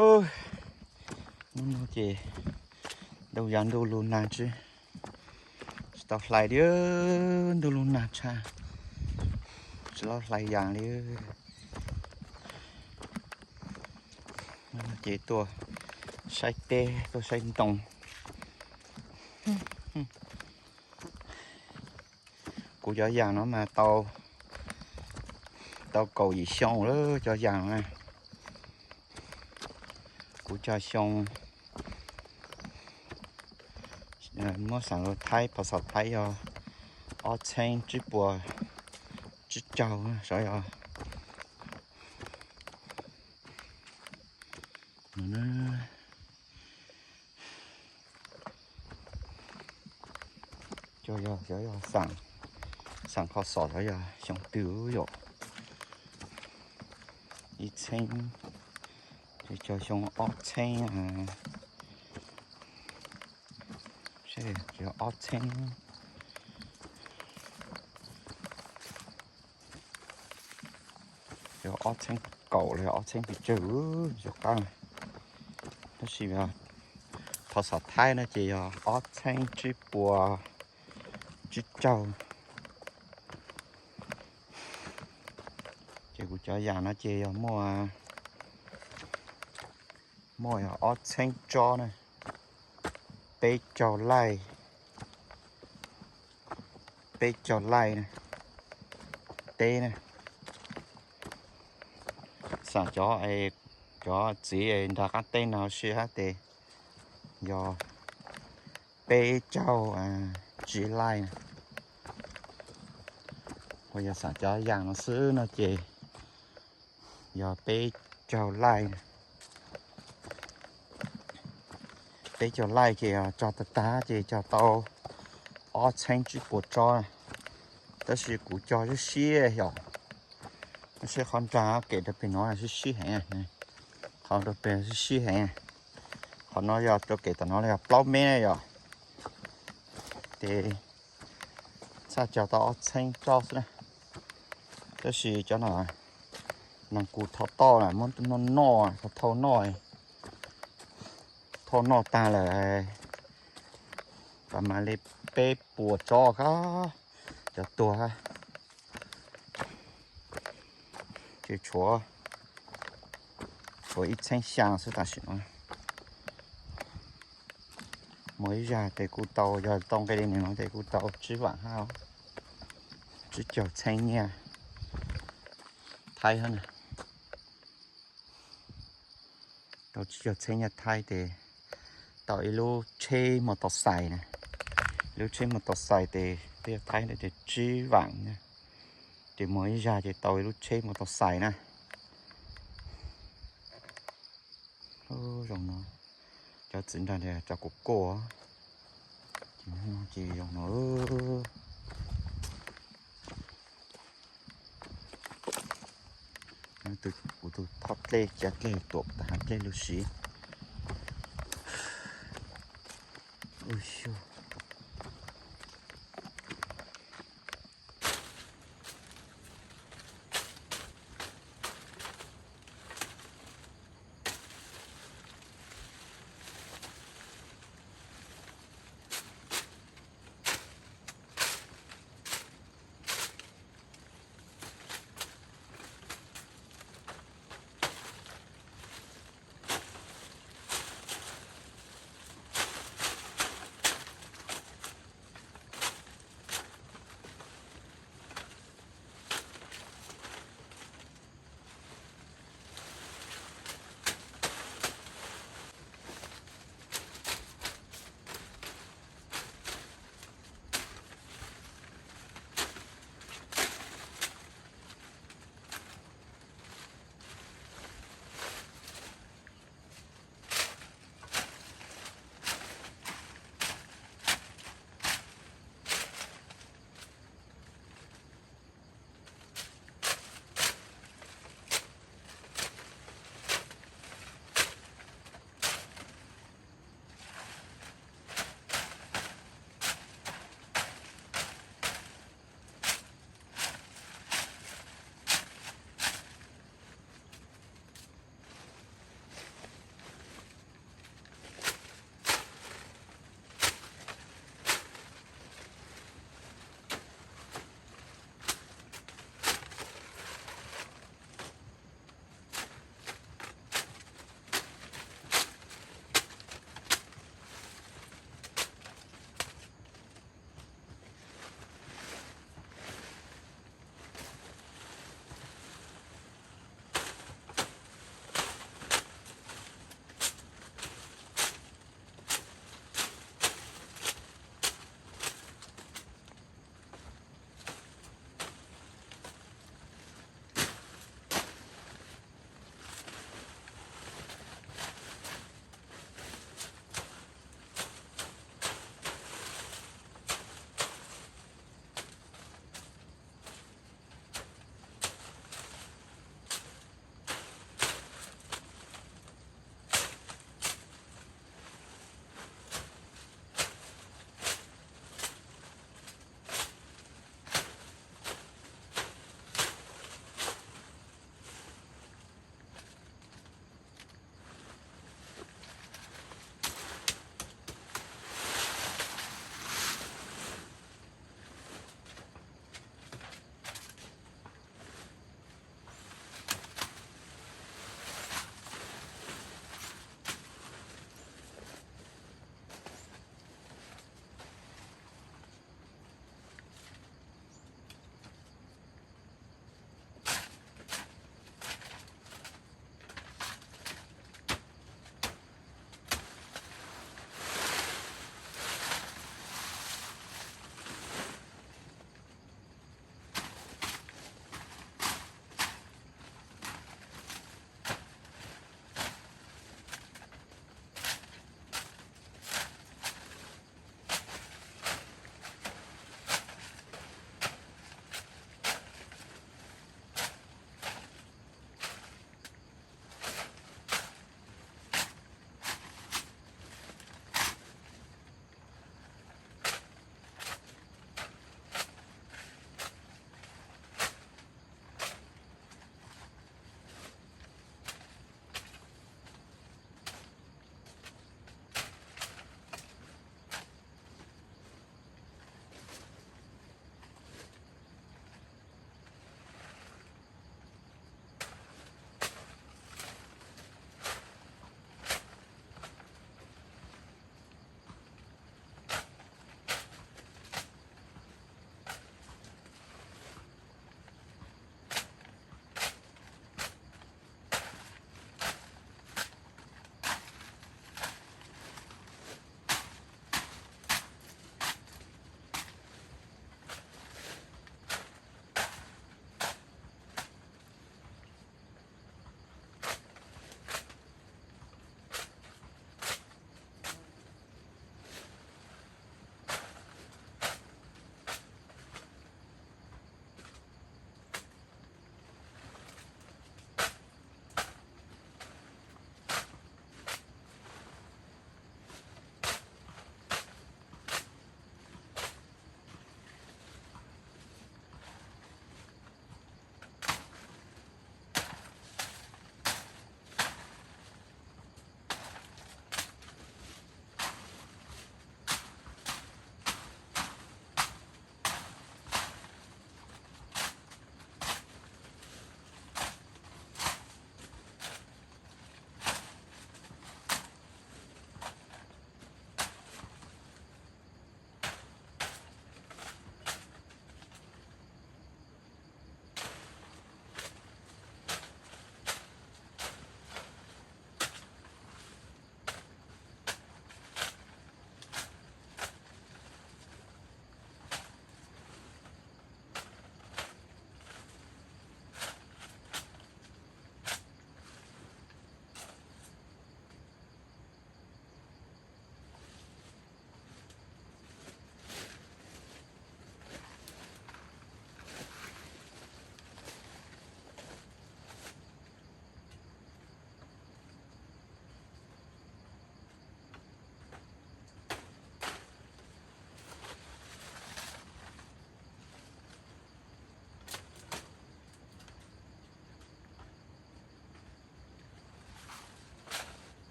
Hnub no ces ntuj ya ntuj lug nag tsis, tsis tau hlais li, ntuj lug nag tshaj, tsis tau hlais yas li. Ces tuaj saib teb tuaj saib ntoo. Kuv cov yas no mas tau, tau kaum yim xyoo lawm cov yas no. Kuv cog xyoo, muab xam lus Thaib, phas xas Thaib yog ob txheeb tsib puas tsib caug, xyov yog Cog yog, xyov yog xam, xam kho xom xyov yog xyoo twg yom. Ib txheeb, ces cog xyoo ob txheeb, ces ob txheeb, yog ob txheeb kaum los yog ob txheeb pes tsawg cov qab. Tab sis phas xas Thaib no ces yog ob txheeb tsib puas tsib caug. Ces kuv cov yas no ces yog muaj, muaj yog ob txheeb tsob na, peb caug laij, peb caug laij na, teb na. Xam cov, cov txiv nrag qab teb no sib hab tes yog peb caug tsib laij na. Ho yog xam cov yas no xwb no ces yog peb caug laij na. Peb caug laij ces cog tag tag ces cog tau ob txheeb tsib puas tsob. Tab sis kuv cog siab siab yom, tab sis qhov nrag kem rau pem no siab siab heev, qhov rau pem siab siab heev. Qhov no yog rau kem tom no yog plaub mev yom, ces txhaj cog tau ob txheeb tsob xwb na. Tab sis cov no neeg kuv thauj toj na, muab noj noj, thauj noj, thauj noj tag lawm, pas mas li peb puas tsob kab cov tuag. Ces tshuav, tshuav ib txheeb xyaa xwb tam sim no. Muaj ib zag tes kuj tau, yog tau nqe li no tes kuj tau tsib vam hab, tsib caug txheeb nyiaj Thaib hab na. Tau tsib caug txheeb nyiaj Thaib tes tau ib lub tsheb mos tos xais na. Lub tsheb mos tos xais tes peb yog Thaib tes tsib vam na. Ces muaj ib zag ces tau ib lub tsheb mos tos xais na. Zoo no, cov txiv nrag cov kuj kuaj, ces zoo no. Kuv tus thoj dlej, cav dlej tuam tas dlej lug siv.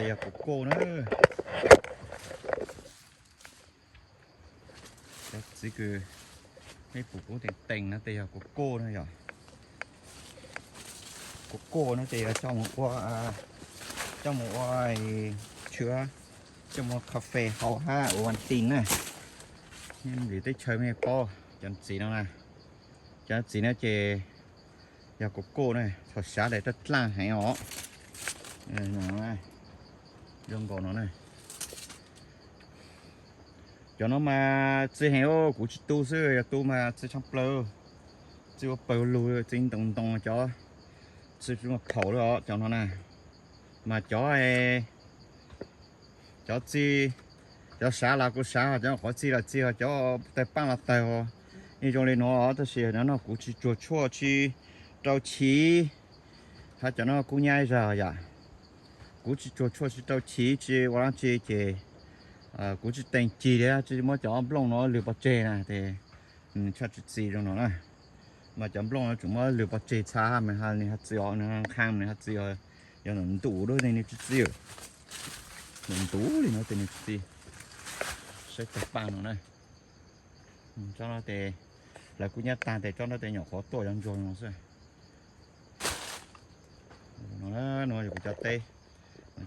Yog kuv kuj na, cov txiv kws nej pum kuv tees tees no tes yog kuv kuj na yom. Kuv kuj no tes yog coj mus ua, coj mus ua tshua, coj mus ua cà phê haus hab ua vaj ti na. Nej lwm teb chaws mej paub cov txiv no na. Cov txiv no ces yog kuv kuj na, thaum sab tes dlaaj dlaaj heev os. Zoo nkaus no na. Cov no mas txi heev, kuv tsis tu xwb, yog tu mas txi tshaj plaws. Txi ua pawg lug, txi ntoo ntoo cov, txi tsis muaj phaum li os cov no na. Mas cov, cov txi, cov sav los kuv sav, cov qhuav txi los txi, cov tawg paaj los tawg, yeej zoo li no. Tab sis no no kuv tsis tsuag tshuaj tsis rau chiv, hab cov no kuj nyab zog yom. Kuv tsis tsuag tshuaj tsis rau chiv tsis ua dlaab tsi ces kuv tsis teem cig li, tsis muab cov nplooj no lwg pov tseg na tes nws tshaj tsis txi zoo no na. Mas cov nplooj no tseem muab lwg pov tseg txha mas nws ho txi os, nws nqhas nws ho txi os. Yog nws ntuj dua nws tsis txi, nws ntuj li no tes nws tsis txi. Saib tawg paaj no na. Tsob no tes lawv kuj nyab taag tes tsob no tes nyuam qhuav tuaj yuav ntsuag no xwb. No, no yog kuv cov teb,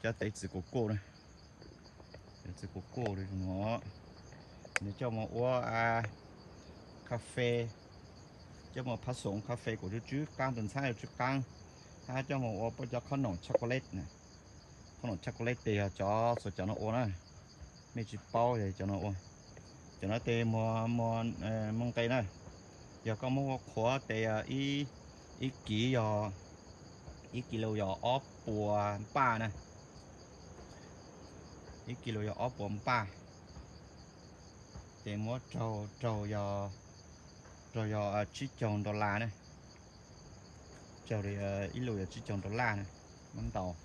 cov teb txiv kuv kuj na. Txiv kuv kuj li no, nws coj mus ua cà phê, coj mus phab xoom cà phê kuv tsw tsw qaab, tus ntxhab yuav tsw qaab, hab coj mus ua puab cov khob noom chocolate na. Khob noom chocolate tes yog cov xuas cov no ua na, mej tsis paub yog cov no ua. Cov no tes muag, muag nqe na, yog koj muab ua qhuav tes ib kiv yog, ib kis lus yog ob puas npaj na, ib kis lus yog ob puas npaj. Ces muab raug, raug yog, raug yog tsib caug dollar na, raug li ib lus yog tsib caug dollar na, muab ntaus.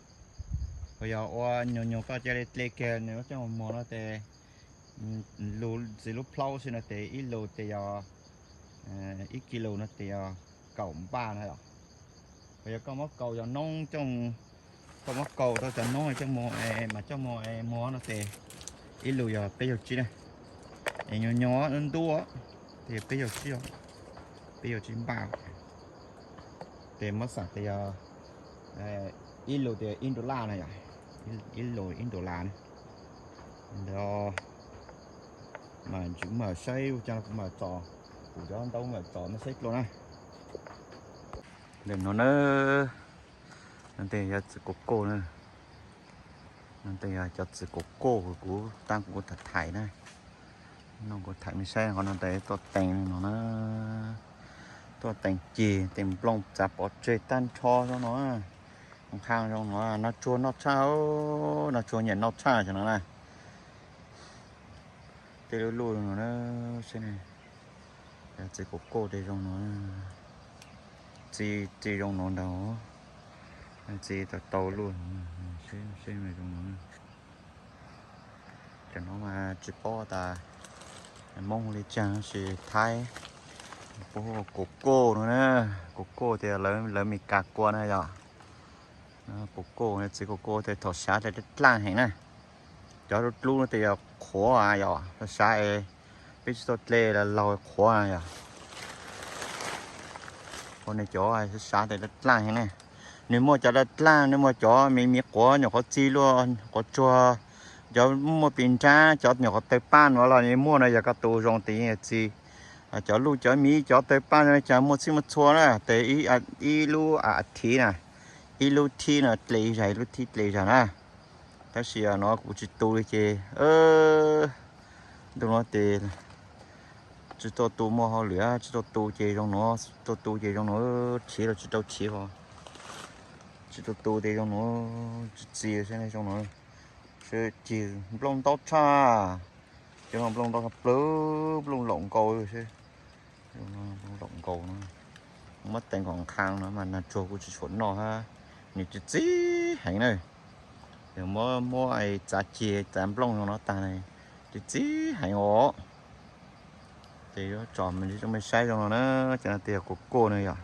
Ho yog ua nyuag nyuag koj ca le tle kiag nws coj mus muag no tes, lus txiv lub plaub xwb no tes ib lus tes yog, ib kis lus no tes yog kaum npaj na yom. Ho yog koj muab kaus cov noob coj, koj muab kaus tau cov noob coj mus, mas coj mus muag no tes ib lus yog peb caug tsib na. Es nyuag nyuag ntub ntub tes yog peb caug tsib, peb caug tsib npaj. Tes muab xam tes yog ib lus tes ib dollar na yom, ib lus ib dollar na. Ntawd mas tsis mam saib ua caag kuv mam tso, kuv cov ntaub mam tso mej saib dlua na. Ntawm no na, no tes yog txiv kuv kuj na, no tes yog cov txiv kuv kuj kuv taab kuv tham thaiv na. No kuv tham mej saib qhov no tes tuaj tees no na, tuaj tees cig tees nplooj txav pov tseg tag nrho zoo no. Nqhas zoo no, noj tsuag noj tshaj, noj tsuag nyiam noj tshaj cov no na. Tej lub luj no na, saib ne, txiv kuv kuj tes zoo no, txi, txi zoo no ntag, txi tau tau luj, saib zoo no. Cov no mas tsis paub tas Hmoob li caag sis Thaib, puab hu ua kuv kuj no na, kuv kuj tes lawv Mes Kas kua na yom. Kuv kuj, txiv kuv kuj tes thaum sav tes dlaaj dlaaj heev na. Cov dlub dlub no tes yog qhuav yom, sav es peb tsis tau dle los laug qhuav yom. Ua nws cov sav tes dlaaj dlaaj heev na. Nws muaj cov dlaaj dlaaj, nws muaj cov me me quav nyuam qhuav txi luaj quav tsuag, cov muaj pis nrab, cov nyuam qhuav tawg paaj no los nws muaj no, yog koj tu zoo tes yeej txi. Cov luj cov miv cov tawg paaj no cas muaj txhij muaj txhua na, tes ib lub a thiv na, ib lub thib no dle zag, ib lub thib dle zag na. Tab sis no kuv tsis tu li ces ntu no tes tsis tau tu muaj hauj lwm, tsis tau tu ces zoo no, tau tu ces zoo no, chiv los tsis tau chiv os. Tsis tau tu tes zoo no, tsis txi saib zoo no. Saib cig nplooj ntau tshaj, cov no nplooj ntau tshaj plaws, nplooj laum nkaus saib. Nplooj laum nkaus no, muab teev kom nqhas no mas nag tsuag kuj tsis tshua noj hab, nws txi txib heev na. Yog muab, muab txav cig txav nplooj zoo no tag, txi txib heev os. Ces yuav tso mej saib zoo no na, cov no tes yog kuv kuj na yom.